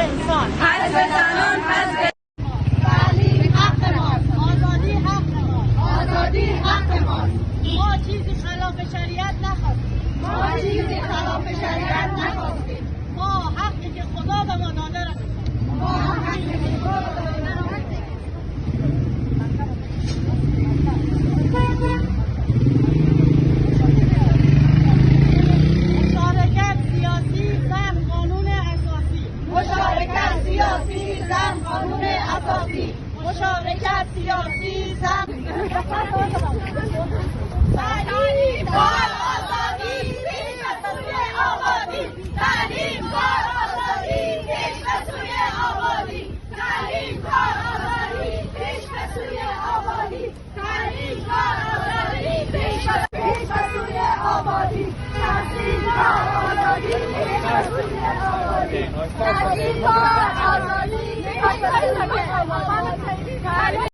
انسان. حذف زنان، حذف تعلیم حق ماست، آزادی حق ماست. آزادی حق ماست. ما چیزی خلاف شریعت نخواستیم. ما چیزی خلاف شریعت نخواستیم. ما حقی که خدا به ما داده را می‌خواهیم. ما حقی که خدا به ما داده را. مشارکت سیاسی، زن، قانون اساسی. مشارکت سیاسی، زن، قانون اساسی. مشارکت سیاسی، زن. تعلیم، کار، آزادی، پیش به سوی آبادی. تعلیم، کار، آزادی، پیش به سوی آبادی. تعلیم، کار، آزادی، پیش به سوی آبادی. تعلیم، کار، آزادی، پیش به سوی آبادی. تحصیل، کار، آزادی، پیش به سوی آبادی. تحصیل، کار، آزادی، پیش به سوی آبادی.